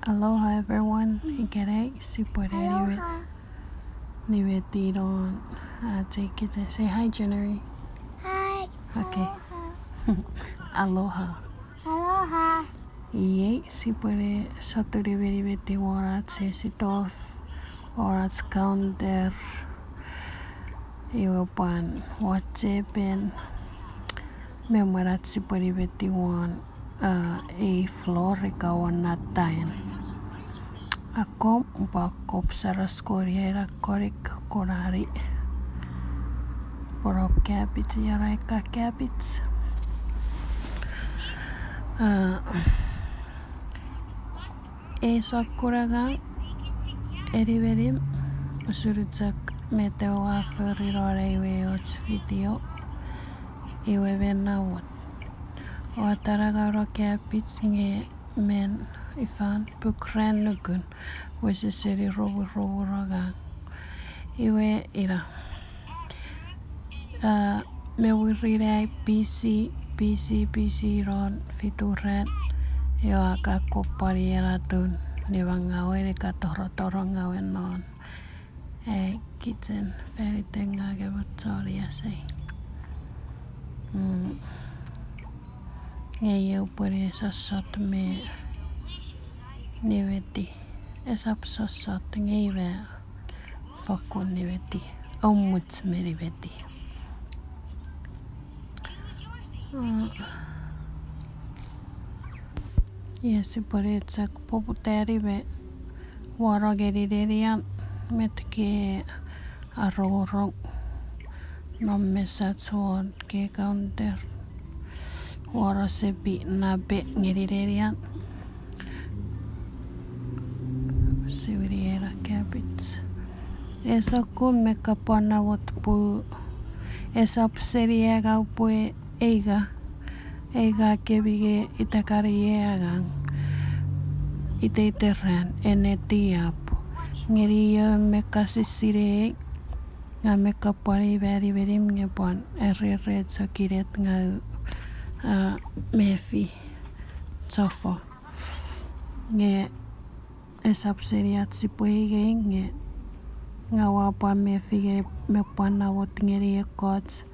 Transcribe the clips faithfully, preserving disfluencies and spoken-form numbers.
Aloha everyone. Ikenai sipwe ne niwe-, Aloha. Niweti non, uh, take it and say hi, Jennery. Hi. Okay. Aloha. Aloha. Aloha. Iei sipwe ne sotuni me niweti won ach sesitof, won ach counter, iwe pwan won chepen, me mwen ach sipwe niweti won, uh, ei floor ika won na tile. Akkom upwe kop saras koni ena konik konani. Pwonop cabbage, iara ika cabbage. Uh, ei sokkun angang, enimenim, usun chok met ua fori non ei we och video, iwe mi namot. Ua tana ngauno cabbage nge men ifan puk ran nukun, weseseni romuromun angang. Iwe ina. Uh, me mwirin ai busy, busy, busy non fitu ran, iwe ua kan kopwani ena atun nimangawen ika torotoro ngawen non ai kitchen fan iten ngang emon chon iasei. Mm. Nge iei upwe ne sossot me niweti. Esap sossot nge iwe fokkun niweti. Omuch me niweti. Uh, iei sipwe ne chok poputani me wano ngeni nenian met ke arongorong non mesach won ke counter. Wano sepi nape ngeni nenian. Siwini ena cabbage. Ei sokkun mi kapwan namot pwe esap seni angang pwe eiga, eiga kemi nge itakani ei angang. Iteiten ran, ennet iap. Ngeni io mi kasisinei, ngang mi kapwan imani menim nge pwan erere chok inet ngau, uh, mefi chofo. Nge esap seni ach sipwe iei nge ngang ua pwan mefi nge mi pwan namot ngeni ekkoch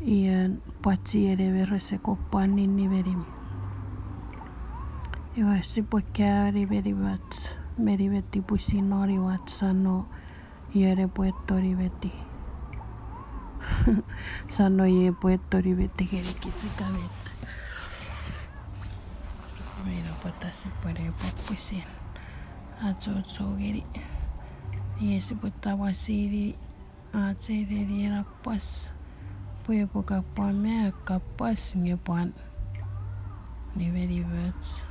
ion pwan chienei me rese kopwan nimenim. Iwe sipwe kaeo nimenimoch me nimeti pwisin non iwe ach sano ion epwe tonimeti. Sano ion epwe tonimeti ngeni kich ika met. Ina pwata sipwe ne pwan pwisin achocho ngeni. Iei sipwe tawasini ach ei nenien apwas pwe epwe kapwan me kapwas nge pwan nimenimoch.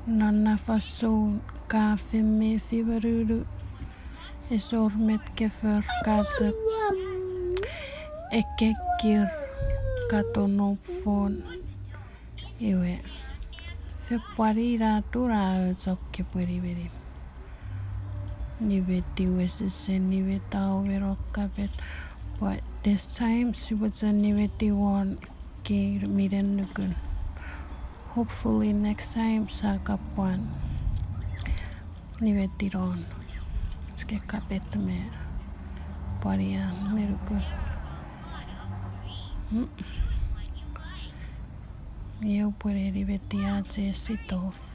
Non na fansoun ka fen mefi monunu, esor met ke for ka chok ekkekkir katon nopfon. Iwe, fepwari ina atun a chok kepwe nimenim. Nimeti wesesen nimeta o meno kapet. But this time sipwe chok nimeti won kei minen nukun. Hopefully next time sa kapwan nimeti non ach ke kapet me pwari an me nukun. Iei upwe ne nimeti ach ei sitof.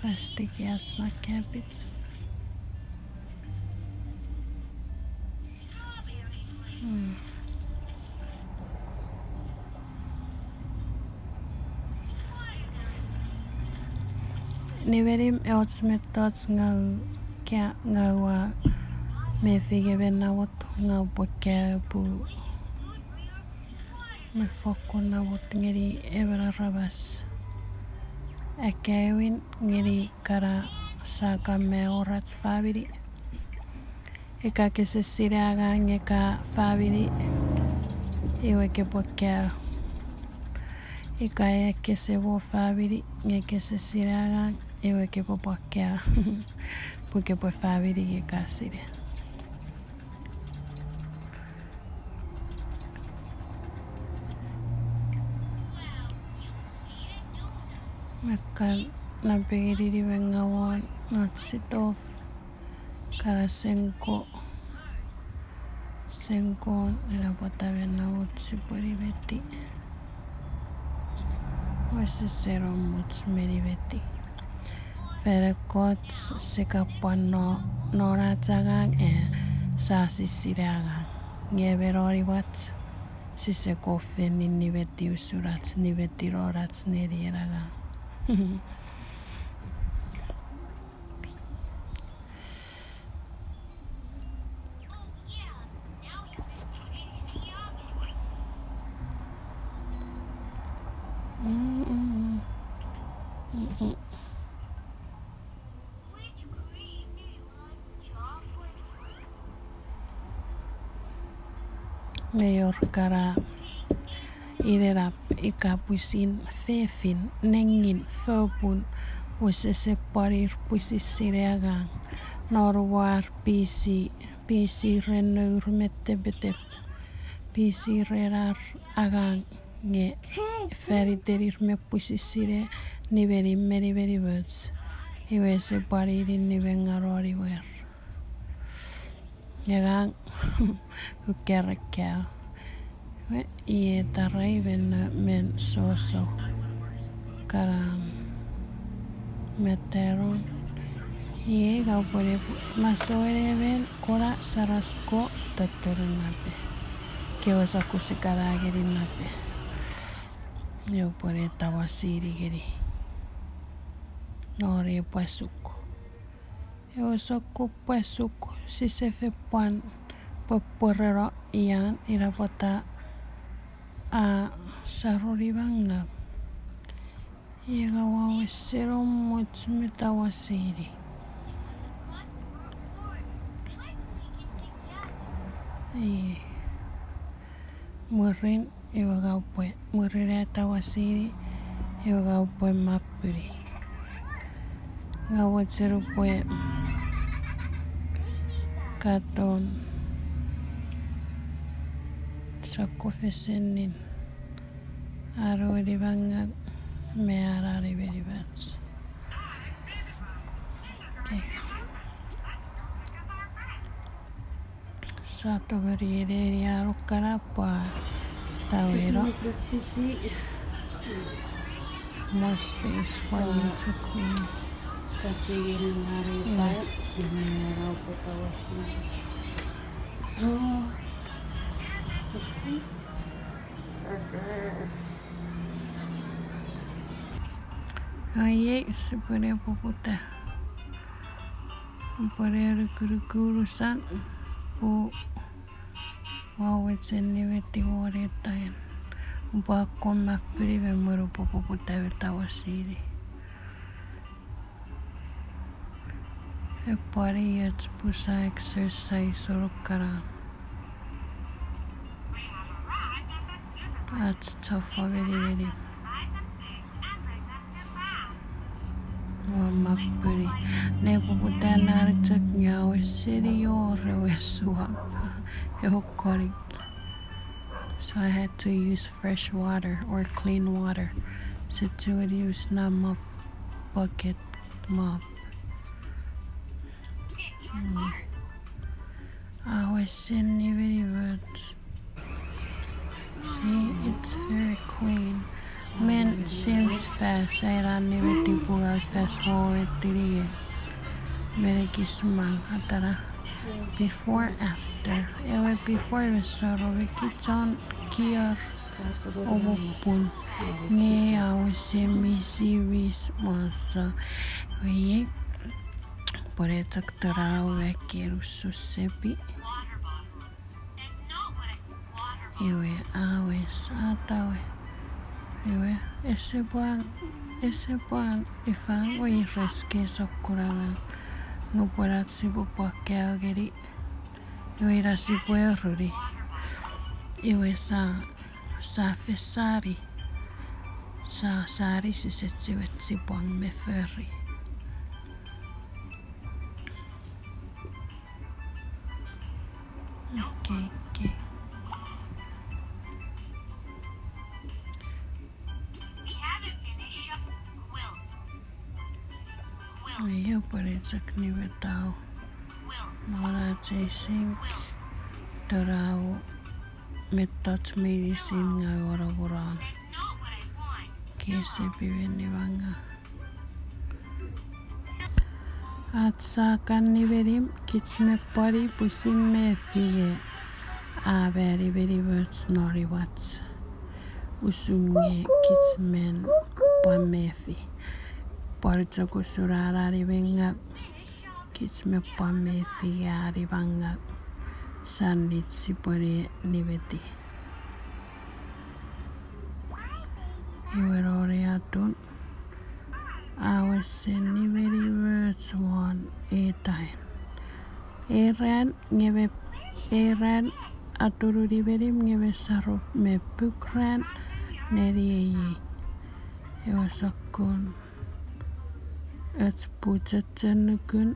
Plastic ach na cabbage. Nimenim och mettoch ngau ka ngaua mefi nge mi namot ngau pwe kaeo pwe mi fokkun namot ngeni emon aramas. Akkaewin ngeni kana sa kan me wor ach famini. Ika kese sinei angang nge ka famini, iwe kepwe kaeo. Ika kese mo famini nge kese sinei angang, iwe kepwe pwan kaeo. Pwe kepwe famini nge ka sinei. Me kan napengeni nimengawan ach sitof. Kana senko. Senkon ina pwata me namot sipwe nimeti. Weseseno much me nimeti. Fan ekkoch sia kan pwan no, non ach angang, e, sia sinei angang. Nge me non imwach, sise kon fen nimeti usun ach nimeti non ach nenien angang. Me wor kana inenap ika pwisin fefin, nengin, fopun, wesese pwan ir pwisin sinei angang. Non war pisi, pisi ren nour me tepetep, pisi ren ar angang, nge fan iten ir me pwisin sinei, nimeni me nimenimoch. Iwe ese pwan inin nimengano niwer. Ngang, ukerekeo. Iei tarai men, men soso. Karam. Meteron. Iei ka upwene masouen emon kona sarasko totturun nape. Kewe sokkun sia kan angei nape. Iei upwene tawasini ngeni. Nori pwasuk. Ewe sokkun pwasuk sise fen pwan pwepwereno ian ina pwata a saroni mangang. Iei ka weseseno much me tawasini. Mwirin iwe ka upwe, mwirin a tawasini, iwe ka upwe mapuni. Nga mochen upwe katon sokkofesenin arueni mangang me anani menimach. Sa tongeni eneni anukana pwa taweno. More space for me to clean. Iei sipwene poputa. Upwene nukunuku unusan pwe ua mochen nimeti won etan. Upwe akkom mapuni me mwen upwe poputa me tawasini. Epwani och pwe sa exercise onukana. Ach chofo menimen. Ua mapuni. Ne poputa na chok nge a weseni wor ewe swamp. Ewe konik. So I had to use fresh water or clean water. Sise chuen use na mop, bucket mop. A wesen nimenimoch. See, it's very clean. Men seems fast, ena nimeti pwe a fast forward tinie. Men ekis mang atara. Before, after. Ewe before ewe soro me kichon kior omopun. Nge a wesen misimis moso. Iwe, pwene chok torau me ken usun sepi. Iwe, a wes, a tawe. Iwe, ese pwan, ese pwan ifan weires ke sokkun angang. Nupwen ach sipwe pwan kaeo ngeni. Iwe ina sipwe eruni. Iwe sa, sa fen sani. Sa sani sise chiwen chipwang me fori. Okei, okei. Io, pwari chok nimetau. Nona chasing. Torau mettoch meinisin nga waraworan. Kese piwen niwanga. Ach sa kan nimenim, kich me pwan pwisin mefi nge a mani nimenimoch non imwach. Usun nge kich men pwan mefi. Pwan chok usun an a nimengau, kich me pwan mefi nge a nimengau. Sa nich sipwene nimeti. Iwe noni atun. A wesen nimenimoch won ei tain. Ei ran nge me, ei ran atun nimenim nge me sarop me puk ran neniei. Ewe sokkun och puchechen nukun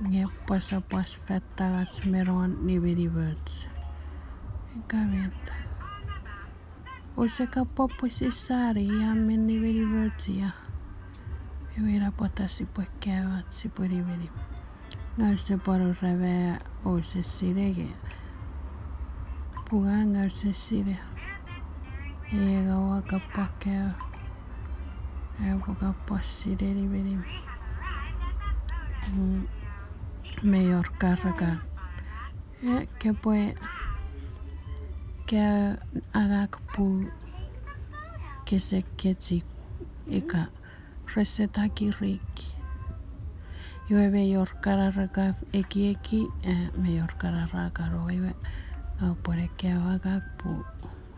nge pwasapwas fetangoch me non nimenimoch. Ika met. Use kapwa pwisin sani ia men nimenimoch ia. Iwe ina pwata sipwe kaeo ach sipwe nimenim. Nga use pwan ureme use sinei nge. Pun nga use sinei. Iwe nga ua kapwa kaeo. Epwe kapwa sinei nimenim. Mm, me wor karakan. E, kepwe kaeo angang pun kese kechik ika rese takirik. Iwe me wor kana re kan ekieki, e, me wor kana ra kan o iwe. Nga upwene kaeo angang pun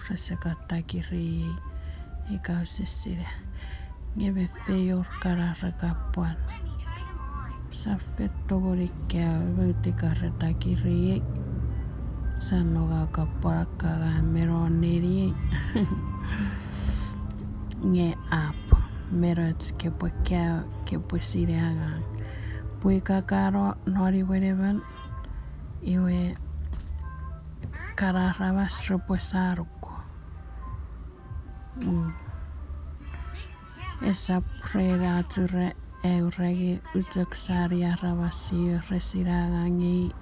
rese kan takiriei ika use sinei. Nge me feior kana re kan pwan. Sa fen tongeni kaeo mut ika re takiriei. Sa nonga kapwa kana me non neniei. Nge ap, me noch kepwe kaeo, kepwe sinei angang. Pwe ika ka no non imwen emon, iwe kana aramas repwe sa nuku. Mm. Esap ren a churi, e, ura nge ua chok sani aramas si re sinei angang ngeni.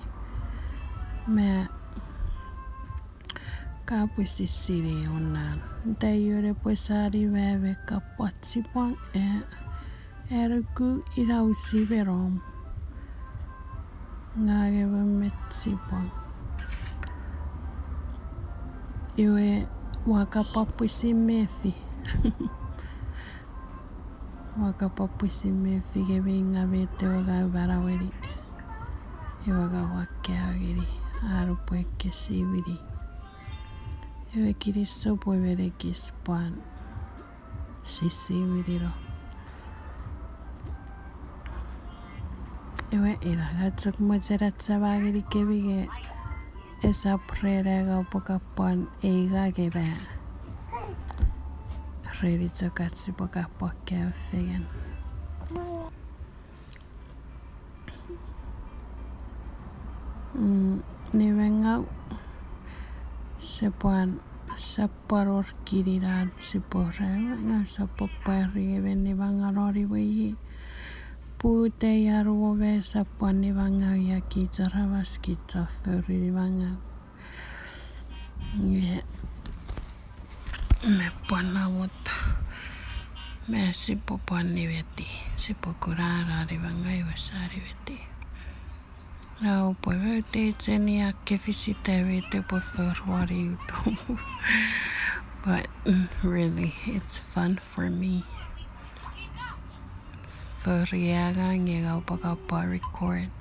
Me ka pwisin sinei won na. Nta ion epwe sani me me kapwa chipwang, e, a nuku ina usi me nom. Ngang emon me chipwang. Iwe ua kapwa pwisin mefi. Ua kapwa pwisin mefi nge mi nga met ewe nga manaueni. Iwe nga ua kaeo ngeni an upwe ekkesiwini. Iwe kinisou pwe me nekis pwan sisiwinino. Iwe ina nga chok mochen achema ngenikemi nge esap ren anga pwe kapwan ei nga kema. Reni chok ach sipwe kapwa kaeo fengen. Mm, nimengau, sipwan, sipwan wor kininan sipwe ren, nga sipwe pwari emon nimengau non imwei. Pun ita ia ruo me sipwan nimengau ia kich aramas kich a fori nimengau. Nge me pwan namot me sipwe pwan nimeti, sipwe kuna na nimengau iwe sa nimeti. Nau pwe me utei cheni a kefisita met epwe for won YouTube. But, mm, really, it's fun for me. Fori angang nge nga upwe kapwa record.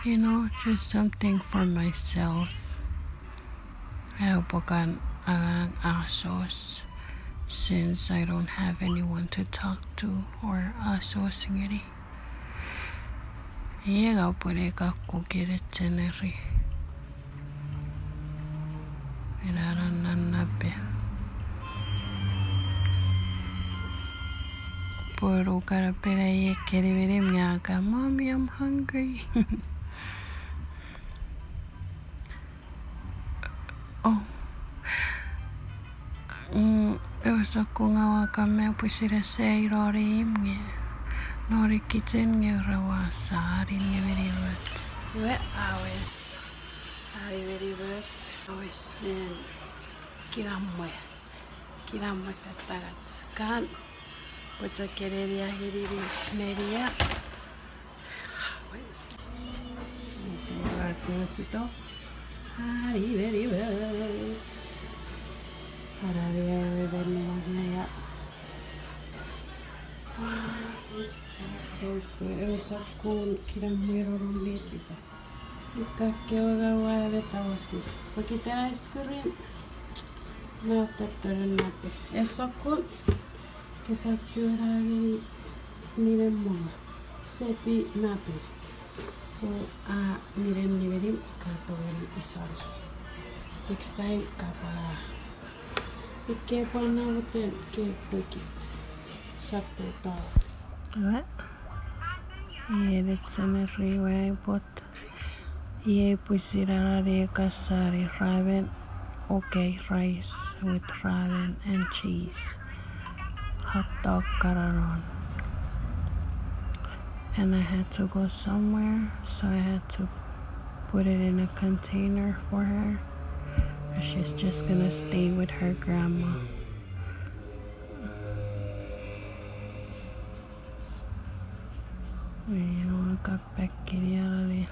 You know, just something for myself. Ua upwe kan angang asos, since I don't have anyone to talk to or asos ngeni. Iwe nga upwene kan kuki ne cheneri. Ina non nonnape. Pwe ru kana pena iei keni minim nge a kan, "Mommy, I'm hungry." Oh. Mm, ewe sokkun nga ua kan me pwisin ese noni imw nge noni kitchen nge ra ua sani nimenimoch. Iwe a wes. Ani nimenimoch, a wesen kinamwe. Kinamwe fetangach. Kan, pwe chok kenenia ngeni nenia. Wes. Ach ewe sito. Ani nimenimoch. Anani ewe ben ni mania. Wow, this is so good. Ewe sokkun kinamwe nonnom netipa. Ika kewe nga ua ewe tawasi. Pokiten ice cream. Na tottonen nape. E sokkun. Kese chiwen angei minen mongo. Sepi nape. O a minen nimenim ka tongeni isoni. Next time ka pwan a. Ika pwan namoten ke pweki. Sakto to. Iwe. Iei ne chemeri we aipot. Iei pwisin anani ekasani ramen, okay, rice with ramen and cheese. Hot dog karanon. And I had to go somewhere, so I had to put it in a container for her. And she's just gonna stay with her grandma. Io, ka pekini alani.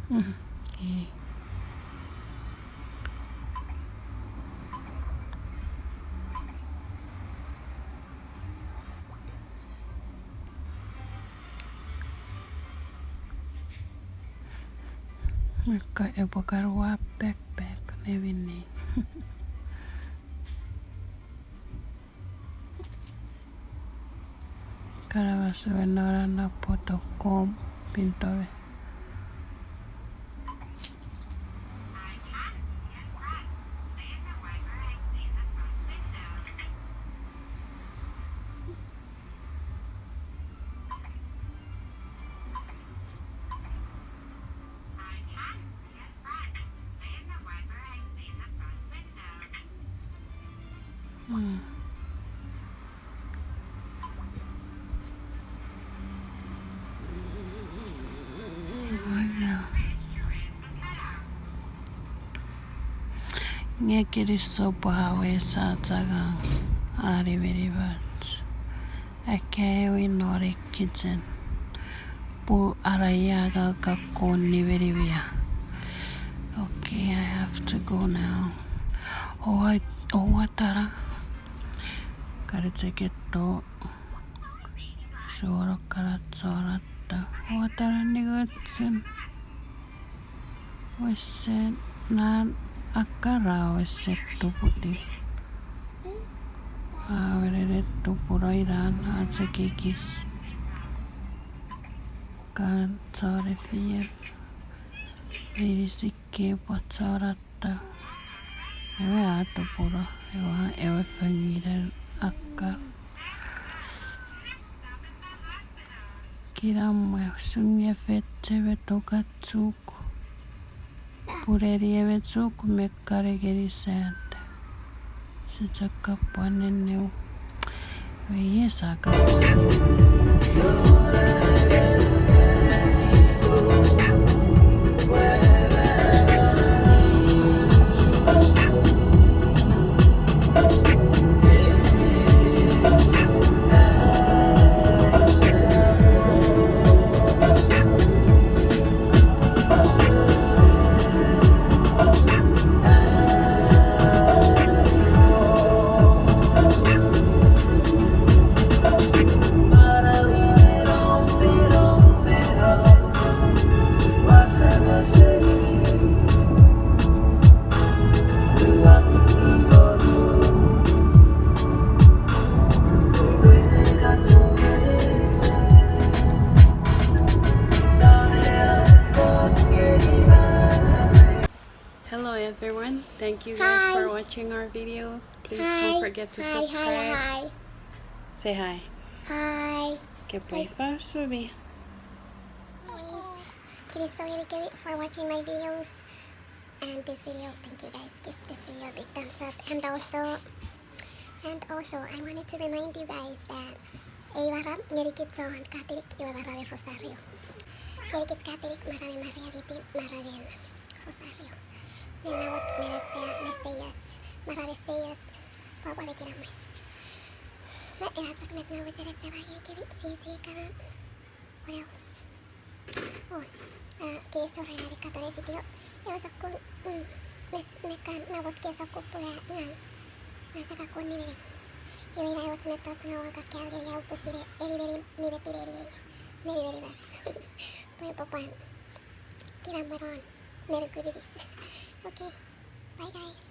Mm, okay. Mekka epwe karua backpack nevinni. Karawas we nona na poto kom pintowe. Hmm. Nge kinisou pwe a wes a chok angang, a nimenimoch. Akkaewin non ei kitchen. Pwe ara ia ka kakon nimenimia. Okay, I have to go now. Oua, oua tara. Kari cheketo. Soro kara chorata. Oua tara ningotsin. Wesen nan akkar a wesen tuputi. A wenene tupuroi nan a chok ekis. Kan chore fief. Meinisin ke pwachorata. Ewe a tupuro. Ewe, ewe fenginen akkar. Kinamwe usun nge fechewe tokachuk. Pureni ewe chuk me kare ngeni sat. Sechak kapwan nenneu. Iwe iei sa kapwan nenneu. Everyone, thank you guys for watching our video. Please don't forget to subscribe. Say hi. Hi. Kepwe ifa usumi. Kinisou ngenikemi for watching my videos and this video. Thank you guys. Give this video a big thumbs up. And also, and also, I wanted to remind you guys that ei maram ngenikich chon Catholic iwe maramen Rosario. Ngenikich Catholic maramen Maria mi pin, maramen Rosario. Me namot me auchea me feioch, maramen feioch, pwapwa me kinamwe. Me ena chok met ngang mochen achema ngenikemi, chiechi kana. What else? Oh, kinisou ren ami katon ei video. Ewe sokkun, mm, me, me kan namot ke sokkun pwe ngang, ngang sia kan kon nimenim. Iwe ina och mettoch ngang ua kan kaeo ngeni, a upwe sinei eni meni, nimetin eni, meni, meni mach. Pwe epwe pwan kinamwe non me nukun inis. Okay, bye guys.